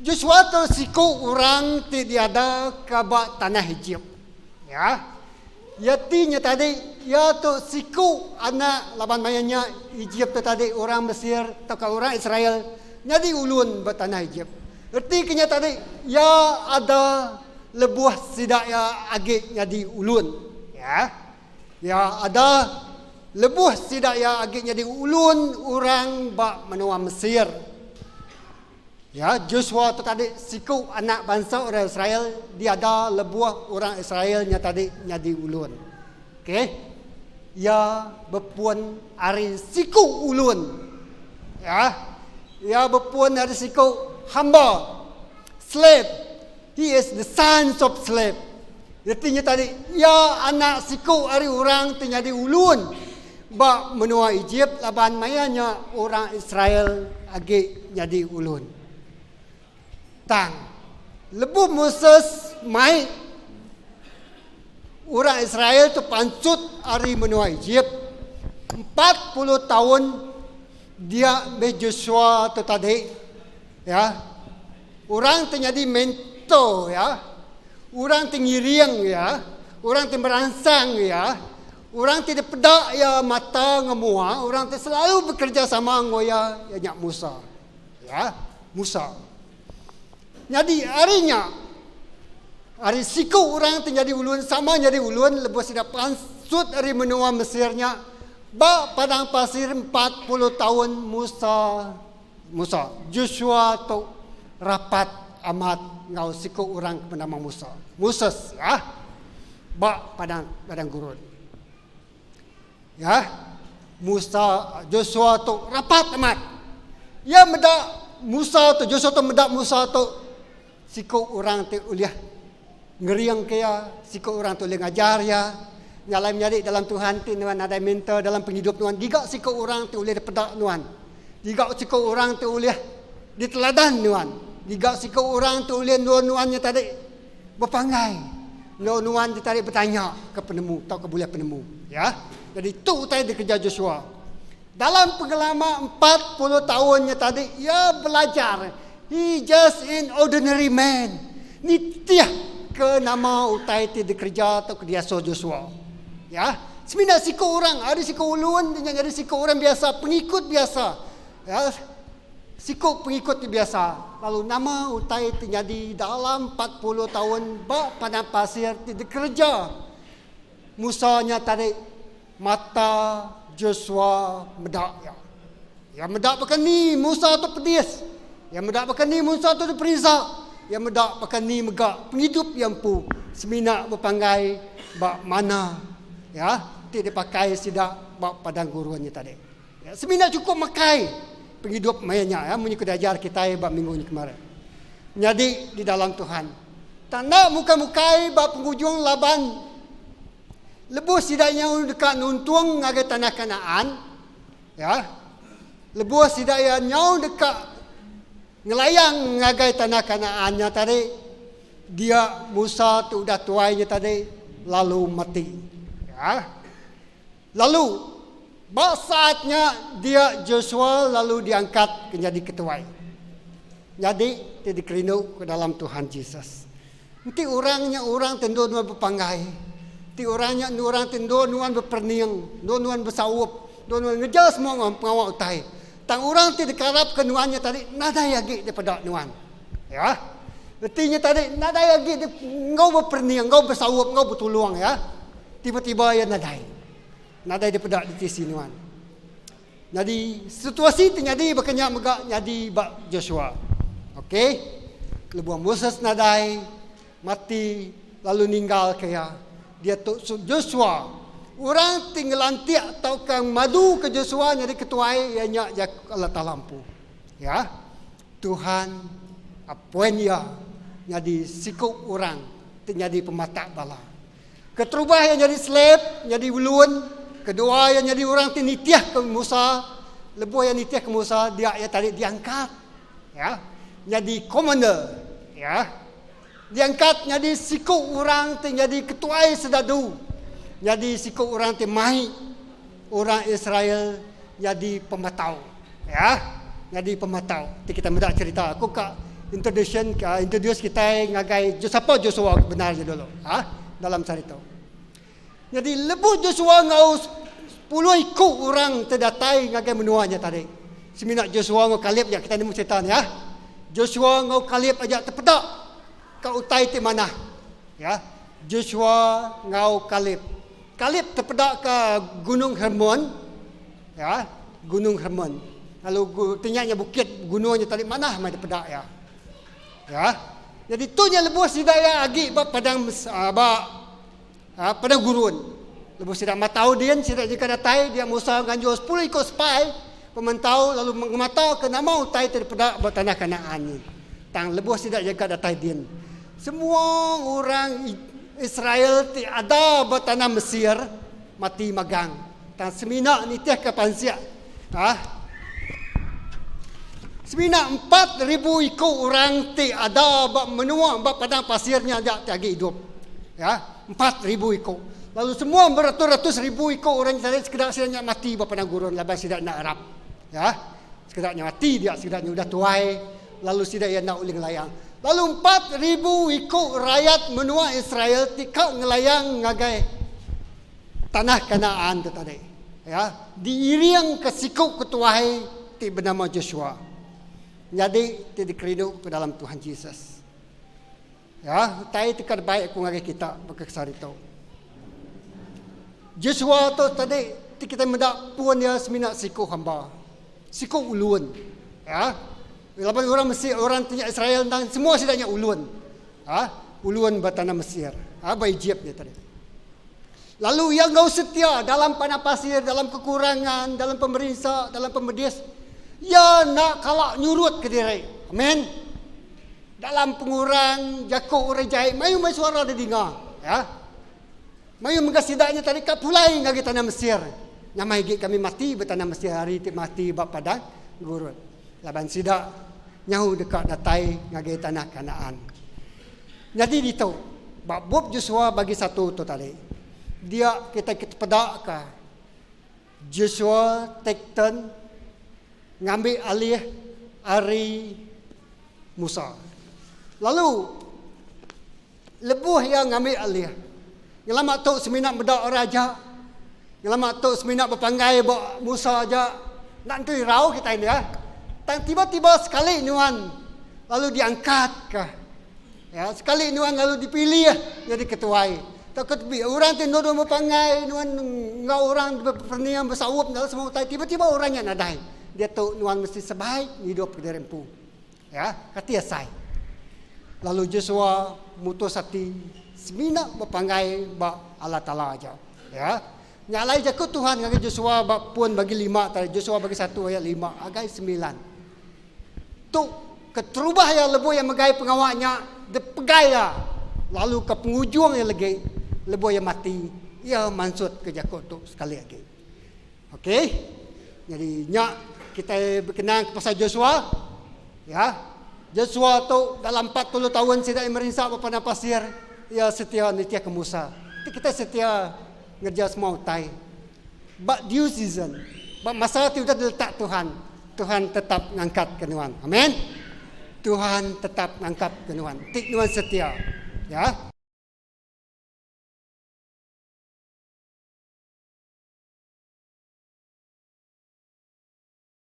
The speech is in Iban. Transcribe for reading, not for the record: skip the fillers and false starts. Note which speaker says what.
Speaker 1: Joshua tu siku orang ti diadaka ba tanah Ejip. Ya. Iya ti nya tadi, iya tu siku anak laban maya nya Ejip tu tadi orang Mesir tauka orang Israel nyadi ulun ba tanah Ejip. Reti ke nya tadi, iya ada lebuh sida iya agi nyadi ulun. Ya. Iya ada lebuh sida iya agi nyadi ulun orang ba menua Mesir. Ya, Joshua tu tadi siku anak bansa orang Israel diada lebuh orang Israel nya tadi nyadi ulun. Okey. Iya bepun ari siku ulun. Ya. Iya bepun ari siku hamba, slave. He is the sons of slave. Reti nya tadi, iya anak siku ari orang ti nyadi ulun ba menua Ejip laban maya nya orang Israel agi nyadi ulun. Tang, lebuh Moses mai orang Israel tu pansut ari menua Ejip, 40 taun dia meh Joshua tu tadi ya Orang ti nyadi mentor iya, orang ti ngiring iya, orang ti meransang iya, orang ti dipeda iya mata enggau mua, orang ti selalu bekerejasama enggau iya, iya nya Musa. Ya, Musa. Nyadi ari nya, ari siku orang ti nyadi ulun sama nyadi ulun lebuh sida pansut ari menua Mesir nya ba padang pasir 40 taun Musa Musa. Joshua tu rapat amat enggau siku orang ke benama Musa. Moses ya. Ba padang padang gurun. Ya. Musa Joshua tu rapat amat. Iya meda Musa tu Joshua tu meda Musa tu siku orang ti ulih ngeringka iya, siku orang ti ulih ngajar iya. Nya alai menyadi dalam Tuhan ti nuan nadai mentor dalam pengidup nuan, giga siku orang ti ulih dipeda nuan. Giga siku orang ti ulih diteladan nuan. Giga siku orang ti ulih endur nuan nya tadi bepanggai, endur nuan ti tadi betanya ke penemu tauka bulih penemu. Ya. Jadi tu utai dikereja Joshua. Dalam pengelama 40 taun nya tadi iya belajar. He just an ordinary man. Nitih ke nama utai ti dikereja tauka diasuh Joshua. Ya, semina siku orang ari siku ulun nya nyadi siku orang biasa, pengikut biasa. Ya, siku pengikut ti biasa. Lalu nama utai ti nyadi dalam 40 taun ba padang pasir ti dikereja Musa nya tadi Mata Joshua meda iya. Iya meda baka ni Musa tu pedis. Iya meda baka ni Musa tu diperinsa. Iya meda baka ni mega pengidup iya empu semina bepanggai ba mana ya ti dipakai sida ba padang gurun nya tadi. Ya, semina chukup makai pengidup maya nya ya munyi ke diajar kitai ba minggu nya kemarin. Nyadi di dalam Tuhan. Tanda mukai-mukai ba pengujung laban Lebuh sida nyau deka nuntung ngagai tanah Kanaan, ya, lebuh sida iya nyau deka ngelayang ngagai tanah Kanaan nya tadi, dia Musa ti udah tuai nya tadi lalu mati. Ya. Lalu ba saat nya dia Joshua lalu diangkat ke nyadi ketuai. Nyadi ti dikerindu ke dalam Tuhan Jesus. Enti orang nya orang ti endur nuan bepanggai, enti orang nya orang ti endur nuan beperening, endur nuan besaup, endur nuan ngereja semua pengawa utai. Tang orang ti dikarapka nuan nya tadi nadai agi dipeda nuan. Ya. Reti nya tadi nadai agi di enggau beperening, enggau besaup, enggau betulung ya. Tiba-tiba iya nadai. Nadai dipeda di tisi nuan. Nyadi situasi ti nyadi baka nya mega nyadi ba Joshua. Okey. Lebuh Moses nadai mati lalu ninggalka iya, diatu Joshua, orang ti ngelantik tauka maduka Joshua nyadi ketuai iya nya jaku Allah Taala empu. Ya. Tuhan appoint iya nyadi siku orang ti nyadi pematak bala. Keterubah iya nyadi slave, nyadi ulun. Kedua iya nyadi orang ti nitihka Musa. Lebuh iya nitihka Musa, dia iya tadi diangkat ya, nyadi commander ya. Diangkat nyadi siku orang ti nyadi ketuai sedadu, nyadi siku orang ti mai orang Israel nyadi pematau ya, nyadi pematau. Ti kita meda cherita aku ka. introduction introduce kitai ngagai sapa Joshua ke bendar nya dulu ha dalam sehari tu. Nyadi lebuh Joshua enggau sepuluh iku orang ti datai ngagai menua nya tadi. Semina Joshua enggau Kaleb aja kitai nemu cerita nya. Joshua enggau Kaleb aja tepeda ka utai ti manah. Ya. Joshua enggau Kaleb. Kaleb tepeda ka Gunung Hermon. Ya, Gunung Hermon. Lalu ti nya nya bukit gunung nya tadi manah meh dipeda iya. Ya. Jadi tu nya lebuh sida iya agi ba padang ba padang gurun. Lebuh sida matau din sida jika datai dia Musa nganjur sepuluh iku sepai pemantau lalu ngematauka nama utai ti dipeda ba tanah Kanaan nyin. Tang lebuh sida jika datai din semua orang Israel ti ada ba tanah Mesir mati magang. Tang semina nitihka pansik ah semina 4000 iku orang ti ada ba menua ba padang pasir nya aja ti agi idup. Ya, 4000 iku. Lalu semua beratus-ratus ribu iku orang Israel sekeda sida nya mati ba padang gurun laban sida enda arap. Ya. Sekeda nya mati dia, sida nya udah tuai lalu sida iya enda ulih ngelayang. Lalu 4000 iku rayat menua Israel ti ka ngelayang ngagai Tanah Kanaan tu tadi ya diiring ke siku ketuai ti benama Joshua nyadi ti dikerindu ke dalam Tuhan Jesus. Ya, utai ti ka dibai aku ngagai kita baka ke sehari tu. Joshua tu tadi ti kitai meda pun iya semina siku hamba, siku ulun. Ya. Laban orang Mesir, orang ti nya Israel endang semua sida nya ulun. Ha, ulun ba tanah Mesir, ha, ba Ejip nya tadi. Lalu iya enggau setia dalam panah pasir, dalam kekurangan, dalam pemerinsa, dalam pemedis. Iya enda kala nyurut kediri. Amen. Dalam pengurang jaku orang jai, mayuh meh suara didinga. Ya. Mayuh mega sida nya tadi ka pulai ngagai tanah Mesir. Nyamai agi kami mati ba tanah Mesir ari ti mati ba padang gurun. Laban sida nyau deka datai ngagai tanah Kanaan. Nyadi ditu, ba bup Josua bagi satu tu tadi, dia kitai ke tepedaka Josua take turn ngambi alih ari Musa. Lalu lebuh iya ngambi alih, ngelama tu semina meda orang aja, ngelama tu semina bepanggai ba Musa aja, enda entu irau kitai nya. Tang tiba-tiba sekali nuan lalu diangkatka. Ya, sekali nuan lalu dipilih nyadi ketuai. Tauka tebi orang ti endur nuan bepangai, nuan enggau orang bepening besaup dalam semua utai, tiba-tiba orang nya nadai. Diatu nuan mesti sebaik ngidupka diri empu. Ya, kati asai. Lalu Joshua mutus ati semina bepanggai ba Allah Taala aja. Ya. Nya alai jaku Tuhan ngagai Joshua ba pun bagi lima tadi, Joshua bagi satu ayat lima agai semilan. Tu keterubah iya lebuh iya megai pengawa nya dipegai iya lalu ke pengujung iya legi lebuh iya mati iya mansutka jaku tu sekali agi. Okey. Nyadi nya kitai bekenang ke pasal Joshua. Ya. Joshua tu dalam 40 taun sida iya merinsa ba padang pasir, iya setia nitihka Musa. Ti kitai setia ngereja semua utai ba due season, ba masa ti udah diletak Tuhan, Tuhan tetap ngangkatka nuan. Amen. Tuhan tetap ngangkatka nuan. Ti nuan setia. Ya.